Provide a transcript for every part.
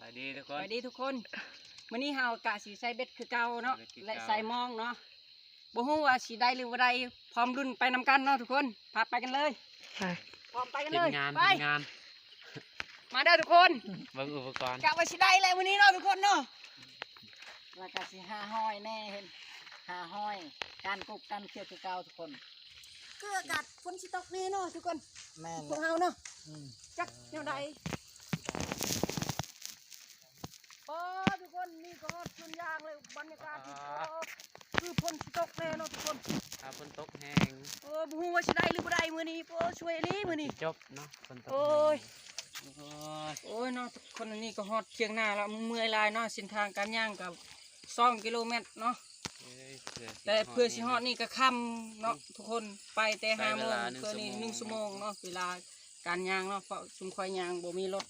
ສະບາຍດີທຸກຄົນ ສະບາຍດີທຸກຄົນ. ມື້ນີ້ເຮົາກະຊິໃສ່ເບັດຄືເກົ່າເນາະ ໃສ່ເບັດຄືເກົ່າ ແລະ ໃສ່ມອງເນາະ. ບໍ່ຮູ້ວ່າຊິໄດ້ຫຼືບໍ່ໄດ້ ພ້ອມລຸ້ນໄປນຳກັນເນາະທຸກຄົນ. ພາໄປກັນເລີຍ ໄປ ພ້ອມໄປກັນເລີຍ ທີມງານ ໄປ ທີມງານ. ມາເດີທຸກຄົນ ເບິ່ງອຸປະກອນ ກະວ່າຊິໄດ້ແຫຼະມື້ນີ້ເນາະທຸກຄົນເນາະ. ແລ້ວກະຊິຫາຫອຍແດ່ ເຫັນ ຫາຫອຍ ການກົບການເຄຍຄືເກົ່າທຸກຄົນ. ຄືອາກາດຝົນຊິຕົກແນ່ເນາະທຸກຄົນ ແມ່ນ ພວກເຮົາເນາະ ອືມ ຈັກແນວໃດ. ໂອ້ ທຸກຄົນ ນີ້ກໍຮອດສວນຢາງແລ້ວ ບັນຍາກາດນີ້ ໂອ້ ຄືຝົນຊິຕົກແນ່ເນາະທຸກຄົນ. ຖ້າຝົນຕົກແຮງ ໂອ້ ບໍ່ຮູ້ວ່າຊິໄດ້ຫຼືບໍ່ໄດ້ມື້ນີ້ ໂອ້ ຊ່ວຍອີ່ຫຼີມື້ນີ້ ຈົບເນາະ ຝົນຕົກ ໂອ້ຍ ແຮງ ໂອ້ຍ ໂອ້ຍເນາະທຸກຄົນ. ອັນນີ້ກໍຮອດຖຽງນາແລ້ວ ເມື່ອຍຫຼາຍເນາະ ເສັ້ນທາງການຍ່າງກໍສອງກິໂລແມັດເນາະ. ເອີຍ ເພື່ອຊິ ແຕ່ເພື່ອຊິຮອດນີ້ກໍຄ່ຳເນາະ ອືມ ທຸກຄົນ ໄປແຕ່ຫ້າໂມງ ໃຊ້ເວລາໜຶ່ງ ເພື່ອນີ້ ຊົ່ວໂມງ ໜຶ່ງຊົ່ວໂມງເນາະ ເວລາການຍ່າງເນາະ ເພາະຊຸມຂ້ອຍຍ່າງບໍ່ມີລົດ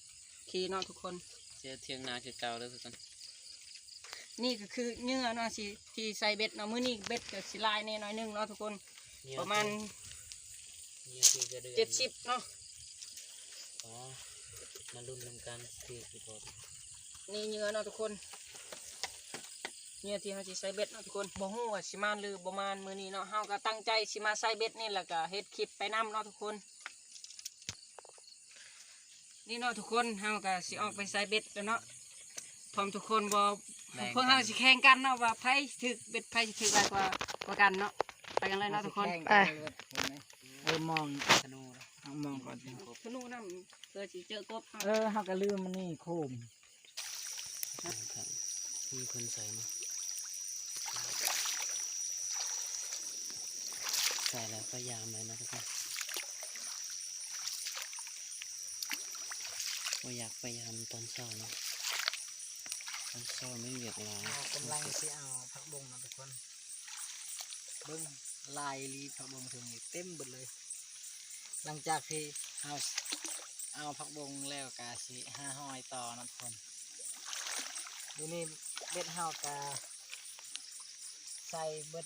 ຂີ່ເນາະທຸກຄົນ. ເສຍຖຽງນາຄືເກົ່າເດີທຸກຄົນ. ນີ້ກໍຄືເຫຍື່ອເນາະ ທີ່ ທີ່ໃສ່ເບັດເນາະ ມື້ນີ້ເບັດກໍຊິຫຼາຍແດ່ໜ້ອຍໜຶ່ງເນາະທຸກຄົນ ປະມານເຈັດສິບເນາະ. ອໍ ມາລຸ້ນນຳກັນ ຖືກຫຼືບໍ່. ນີ້ເຫຍື່ອເນາະທຸກຄົນ ເຫຍື່ອທີ່ເຮົາຊິໃສ່ເບັດເນາະທຸກຄົນ. ບໍ່ຮູ້ວ່າຊິມານຫຼືບໍ່ມານມື້ນີ້ເນາະ ເຮົາກໍຕັ້ງໃຈຊິມາໃສ່ເບັດນີ້ ແລ້ວກໍເຮັດຄລິບໄປນຳເນາະທຸກຄົນ. ນີ້ເນາະທຸກຄົນ ເຮົາກໍຊິອອກໄປໃສ່ເບັດແລ້ວເນາະ ພ້ອມທຸກຄົນບໍ່ ແຂ່ງກັນ ພວກເຮົາຊິແຂ່ງກັນເນາະ ວ່າໃຜຖືກເບັດ ໃຜຊິຖືກຫຼາຍກວ່າ ກວ່າກັນເນາະ. ໄປກັນເລີຍເນາະທຸກຄົນ ໄປ. ເອີ ມອງທະນູ ເອົາມອງກ່ອນ ທະນູນຳ ເພື່ອຊິເຈີກົບ. ເອີ ເຮົາກໍລືມອັນນີ້ໂຄມ ມີຄົນໃສ່ເນາະ ໃສ່ແລ້ວພະຍາຍາມໄວ້ເນາະທຸກຄົນ. ບໍ່ຢາກພະຍາຍາມຕອນເຊົ້າເນາະ ຕອນເຊົ້າມີວຽກຫຼາຍ. ເຮົາກຳລັງຊິເອົາຜັກບົ້ງເນາະທຸກຄົນ ເບິ່ງຫຼາຍອີ່ຫຼີ ຜັກບົ້ງເທິງນີ້ເຕັມເບິດເລີຍ. ຫຼັງຈາກທີ່ເຮົາເອົາຜັກບົ້ງແລ້ວກະຊິຫາຫອຍຕໍ່ເນາະທຸກຄົນ. ດຽວນີ້ເບັດເຮົາກະໃສ່ເບິດ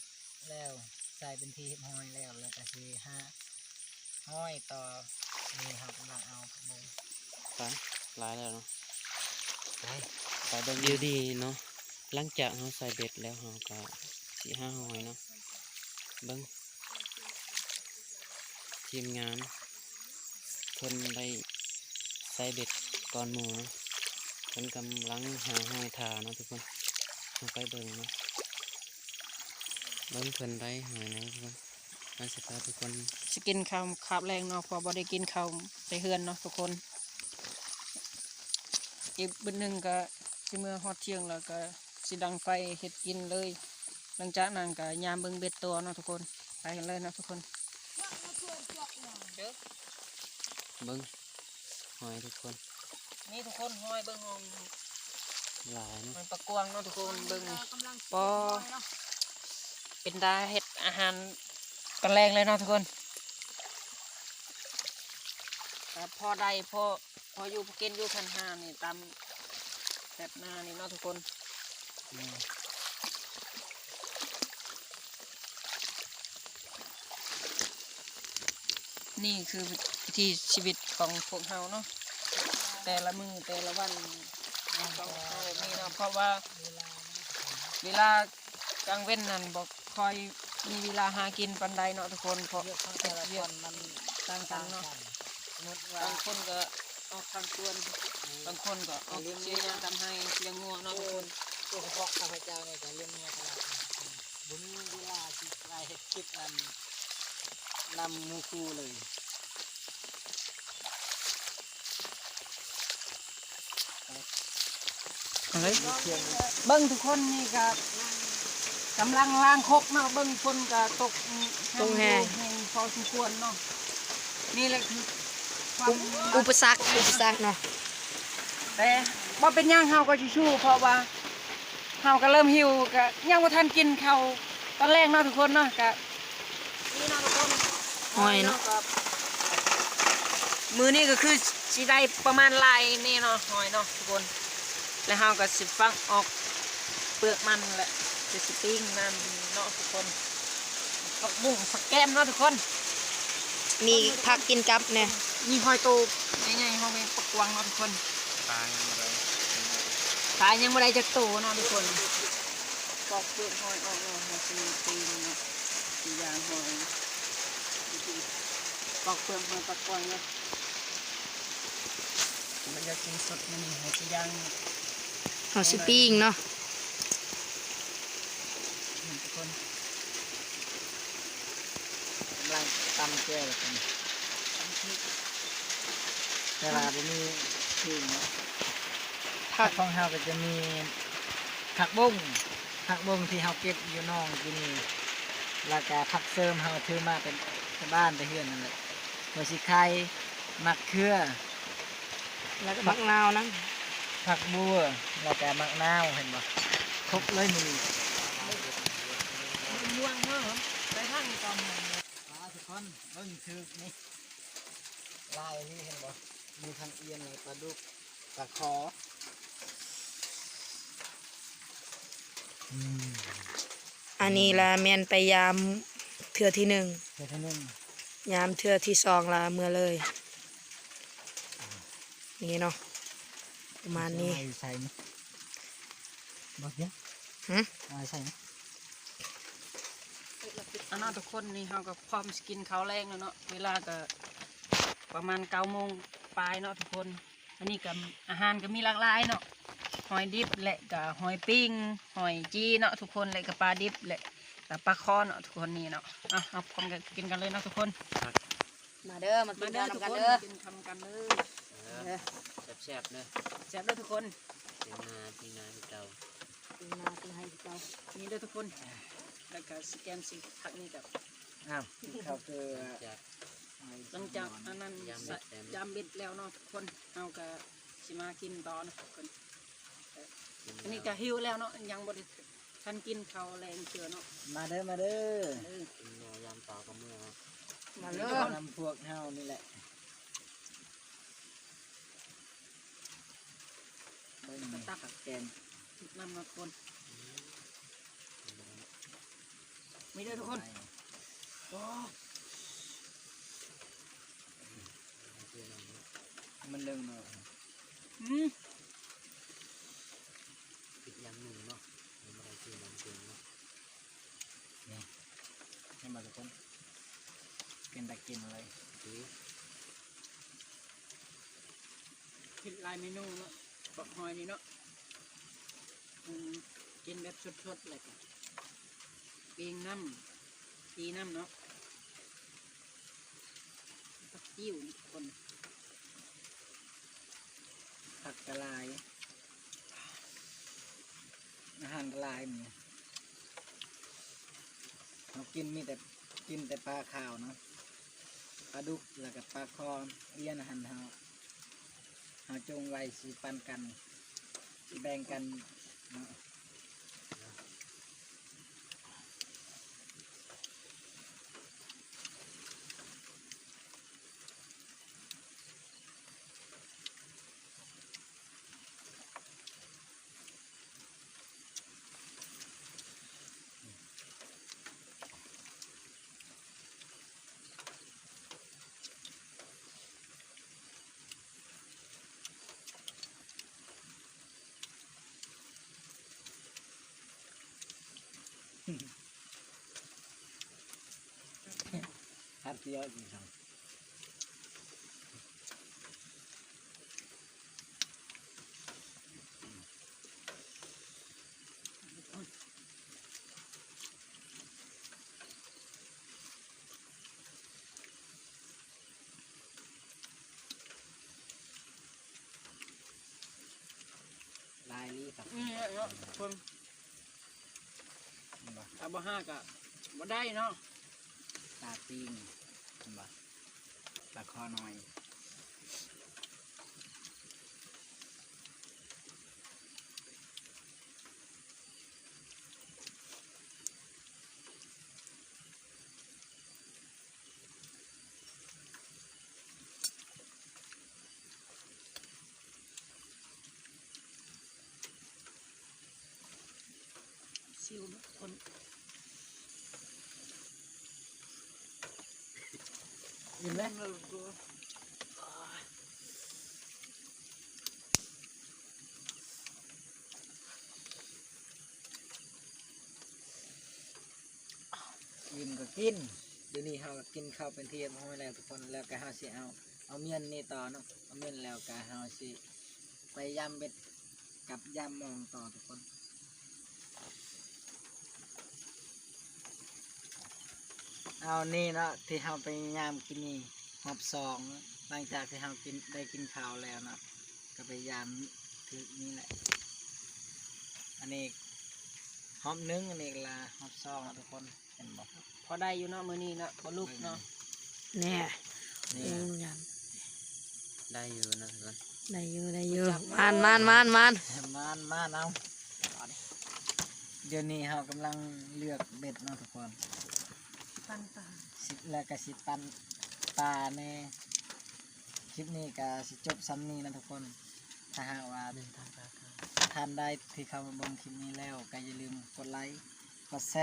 ແລ້ວ ໃສ່ເປັນທີ່ຮຽບຮ້ອຍແລ້ວ ແລ້ວກະຊິຫາຫອຍຕໍ່. ນີ້ເຮົາກຳລັງເອົາຜັກບົ້ງ ໄປ ຫຼາຍແລ້ວເນາະ ໄປ ໄປເບິ່ງ ວິວດີເນາະ. ຫຼັງຈາກເຮົາໃສ່ເບັດແລ້ວ ເຮົາກະຊິຫາຫອຍເນາະ. ເບິ່ງ ທີມງານເພິ່ນໄດ້ໃສ່ເບັດກ່ອນໝູ່ເນາະ ເພິ່ນກຳລັງຫາຫອຍຖ້າເນາະທຸກຄົນ. ເຮົາໄປເບິ່ງເນາະ ເບິ່ງເພິ່ນໄດ້ຫອຍແລ້ວທຸກຄົນ. ເຮົາຊິພາທຸກຄົນ ຊິກິນເຂົ້າຄາບແລງເນາະ ເພາະບໍ່ໄດ້ກິນເຂົ້າແຕ່ເຮືອນເນາະທຸກຄົນ. ອີກບຶດໜຶ່ງກະຊິເມືອຮອດທ່ຽງແລ້ວກະຊິດັງໄຟເຮັດກິນເລີຍ. ຫຼັງຈາກນັ້ນກະຍາມເບິ່ງເບັດຕໍ່ເນາະທຸກຄົນ. ໄປກັນເລີຍເນາະທຸກຄົນ. ເບິ່ງຫອຍທຸກຄົນ ນີ້ທຸກຄົນ ຫອຍ ເບິ່ງຫອຍ ຫຼາຍເນາະ ຫອຍປາກກວາງເນາະທຸກຄົນ. ເບິ່ງນີ້ ປາ ເປັນຕາເຮັດອາຫານຕອນແລງເລີຍເນາະທຸກຄົນ. ກໍພໍໄດ້ ພໍ ພໍຢູ່ພໍກິນຢູ່ຄັນຫານີ້ ຕາມແຖບໜ້ານີ້ເນາະທຸກຄົນ. ນີ້ຄືວິຖີຊີວິດຂອງພວກເຮົາເນາະ ແຕ່ລະມື້ແຕ່ລະວັນ ຕ້ອງເຮັດແບບນີ້ເນາະ ເພາະວ່າເວລາກາງເວັນນັ້ນບໍ່ຄ່ອຍມີເວລາຫາກິນປານໃດເນາະທຸກຄົນ ເພາະວຽກຂອງແຕ່ລະຄົນມັນຕ່າງກັນເນາະ. ບາງຄົນກໍອອກທາງສວນ ບາງຄົນກໍອອກເສຍຫຍ້າທຳໄຮ່ ລ້ຽງງົວເນາະທຸກຄົນ. ໂດຍສະເພາະຂ້າພະເຈົ້ານີ້ກໍລ້ຽງງົວຕະຫຼອດ ບໍ່ມີເວລາຊິໄປເຮັດຄລິບນຳ ນຳໝູ່ຄູ່ເລີຍ. ເບິ່ງທຸກຄົນ ນີ້ກໍກຳລັງລ້າງຄົກເນາະ. ເບິ່ງຝົນກໍຕົກ ຕົກແຮງ ແຮງພໍສົມຄວນເນາະ. ນີ້ແຫຼະຄືຄວາມ ອຸປະສັກ ອຸປະສັກເນາະ ແຕ່ບໍ່ເປັນຫຍັງ ເຮົາກໍຊິສູ້ ເພາະວ່າ ເຮົາກໍເລີ່ມຫິວ ກໍຍັງບໍ່ທັນກິນເຂົ້າຕອນແລງເນາະທຸກຄົນເນາະ. ກໍນີ້ເນາະທຸກຄົນ ຫອຍເນາະ ມື້ນີ້ກໍຄືຊິໄດ້ປະມານຫຼາຍແນ່ເນາະ ຫອຍເນາະທຸກຄົນ. ແລ້ວເຮົາກໍຊິຟັກອອກເປືອກມັນ ແລະ ຈະຊິປີ້ງມັນເນາະທຸກຄົນ. ຜັກບຸ້ງ ຜັກແກມເນາະທຸກຄົນ ມີຜັກກິນກັບແນ່ ມີຫອຍໂຕໃຫຍ່ໆ ເຮົາມີປາກກວາງເນາະທຸກຄົນ. ປາຍັງບໍ່ໄດ້ ປາຍັງບໍ່ໄດ້ຈັກໂຕເນາະທຸກຄົນ. ປອກເປືອກຫອຍອອກເນາະ ເຮົາຊິປີ້ງເນາະ ຊິຍ່າງຫອຍ ປອກເປືອກຫອຍປາກກວາງເນາະ. ບໍ່ຢາກກິນສົດມື້ນີ້ ເຮົາຊິຍ່າງ ເຮົາຊິປີ້ງເນາະ. ນີ້ທຸກຄົນ ກຳລັງຕຳແຈ່ວກັນ ແຕ່ວ່າບໍ່ມີປີ້ງເນາະ. ຜັກຂອງເຮົາກໍຈະມີຜັກບົ້ງ ຜັກບົ້ງທີ່ເຮົາເກັບຢູ່ໜອງກິນນີ້ ແລ້ວກໍຜັກເສີມເຮົາຖືມາແຕ່ ແຕ່ບ້ານແຕ່ເຮືອນນັ້ນແຫຼະ ຫົວສີໄຄ ໝາກເຂືອ ແລ້ວກໍໝາກນາວນຳ ຜັກບົວ ແລ້ວກໍໝາກນາວ ເຫັນບໍ່ ຄົບເລີຍມື້ນີ້. ມ່ວງເນາະ ໄປທາງນີ້ກໍມ່ວງເນາະ. ປາທຸກຄົນ ເບິ່ງຖືກນີ້ ຫຼາຍນີ້ ເຫັນບໍ່ ມີທັງອ່ຽນ ແລະ ປາດຸກ ປາຄໍ. ອືມ ອັນນີ້ລະແມ່ນໄປຢາມເທື່ອທີໜຶ່ງ ເທື່ອທີໜຶ່ງ ຍາມເທື່ອທີສອງລະເມືອເລີຍ. ນີ້ເນາະ ປະມານນີ້. ເອົາໄວ້ໃສ່ນີ້ ບໍ່ເດຍ ຫຶ ເອົາໄວ້ໃສ່ນີ້. ອັນນັ້ນທຸກຄົນ ນີ້ເຮົາກໍພ້ອມຊິກິນເຂົ້າແລງແລ້ວເນາະ ເວລາກໍປະມານເກົ້າໂມງປາຍເນາະທຸກຄົນ. ອັນນີ້ກໍອາຫານກໍມີຫຼາກຫຼາຍເນາະ ຫອຍດິບ ແລະກໍຫອຍປີ້ງ ຫອຍຈີ່ເນາະທຸກຄົນ ແລະກໍປາດິບ ແລະກໍປາຄໍເນາະທຸກຄົນ ນີ້ເນາະ. ເອົາ ເຮົາພ້ອມກັນກິນກັນເລີຍເນາະທຸກຄົນ. ມາເດີ ມາກິນເຂົ້ານຳກັນເດີ ກິນເຂົ້ານຳກັນເດີ. ເອີ ເອີ ແຊບໆເດີ ແຊບເດີທຸກຄົນ. ປີ້ງນາ ປີ້ງນາຄືເກົ່າ ປີ້ງນາປີ້ງໄຮ່ຄືເກົ່າ. ນີ້ເດີທຸກຄົນ ແລ້ວກໍຊິແກມຊິຜັກນີ້ກັບ ອ້າວ ເຂົ້າຄື ຫຼັງຈາກ ຫຼັງຈາກອັນນັ້ນ ຢາມເບັດແລ້ວເນາະທຸກຄົນ ເຮົາກໍຊິມາກິນຕໍ່ເນາະທຸກຄົນ. ອັນນີ້ກໍຫິວແລ້ວເນາະ ຍັງບໍ່ໄດ້ທັນກິນເຂົ້າແລງເທື່ອເນາະ. ມາເດີ ມາເດີ ກິນເຂົ້າຍາມເຊົ້າກັບມື້ເນາະ. ມາເດີ ນຳພວກເຮົານີ້ແຫຼະ ເບິ່ງ ຕັກແກງ ນຳມາຄົນ ນີ້ເດີທຸກຄົນ. ໂອ້ ມັນເລິງເນາະ ອືມ ອີກຢ່າງໜຶ່ງເນາະ ຍັງບໍ່ໄດ້ກິນນ້ຳເປັນເນາະ. ນີ້ ເຫັນບໍ່ທຸກຄົນ ເປັນຕາກິນເລີຍ. ເຮັດຫຼາຍເມນູເນາະ ບັກຫອຍນີ້ເນາະ. ອືມ ກິນແບບສົດໆ ແລ້ວກໍປີ້ງນຳ ຈີ່ນຳເນາະ. ຜັກຈິ້ວນີ້ທຸກຄົນ ຜັກກະຫຼາຍ ອາຫານກະຫຼາຍມື້ນີ້ ເຮົາກິນມີແຕ່ ກິນແຕ່ປາຂາວເນາະ ປາດຸກ ແລ້ວກໍປາຄໍ ອຽນຫັ້ນ ເຮົາ ເຮົາຈົ່ງໄວ້ຊິປັນກັນ ຊິແບ່ງກັນເນາະ. ຮັກດຽວອີກ ຫຼາຍລີ້ຄັບ ນີ້ເນາະ ຄົນ ເຫັນບໍ່ ຖ້າບໍ່ຫາກະບໍ່ໄດ້ເນາະ. ປາປີ້ງ ເຫັນບໍ່ ປາຄໍນ້ອຍ. ຊິວທຸກຄົນ ອີ່ມແລ້ວ. ໂອ້ຍ. ກິນ ດຽວນີ້ເຮົາກໍກິນເຂົ້າເປັນທີ່ຮຽບຮ້ອຍແລ້ວທຸກຄົນ ແລ້ວກໍເຮົາຊິເອົາ ເອົາມ້ຽນນີ້ຕໍ່ເນາະ ເອົາມ້ຽນແລ້ວກໍເຮົາຊິໄປຢາມເບັດກັບຢາມມອງຕໍ່ທຸກຄົນ. ເອົານີ້ເນາະ ທີ່ເຮົາໄປຍາມກິນນີ້ຮອບສອງເນາະ ຫຼັງຈາກທີ່ເຮົາກິນ ໄດ້ກິນເຂົ້າແລ້ວເນາະ ກໍໄປຍາມຖືກນີ້ແຫຼະ ອັນນີ້ຮອບໜຶ່ງ ອັນນີ້ລະຮອບສອງເນາະທຸກຄົນ ເຫັນບໍ່? ພໍໄດ້ຢູ່ເນາະມື້ນີ້ເນາະ ບໍ່ຫຼຸບເນາະ ແນ່ ນີ້ ໂອ້ຍ ໄດ້ຢູ່ນະທຸກຄົນ ໄດ້ຢູ່ ໄດ້ຢູ່ ມານ ມານ ມານ ມານ ມານ ມານ ເອົາ ດຽວນີ້ເຮົາກຳລັງເລືອກເບັດເນາະທຸກຄົນ ປັນປາ ຊິ ແລ້ວກໍຊິປັນປາແນ່ ຄລິບນີ້ກໍຊິຈົບສ່ຳນີ້ນະທຸກຄົນ ຖ້າຫາກວ່າທ່ານໃດທີ່ເຂົ້າມາເບິ່ງຄລິບນີ້ແລ້ວ ກໍຢ່າລືມກົດໄລ ກົດແຊ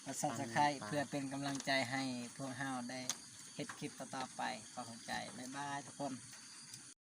ກົດ Subscribe ເພື່ອເປັນກຳລັງໃຈໃຫ້ພວກເຮົາໄດ້ເຮັດຄລິບຕໍ່ໆໄປ ຂໍຂອບໃຈ ບາຍບາຍທຸກຄົນ.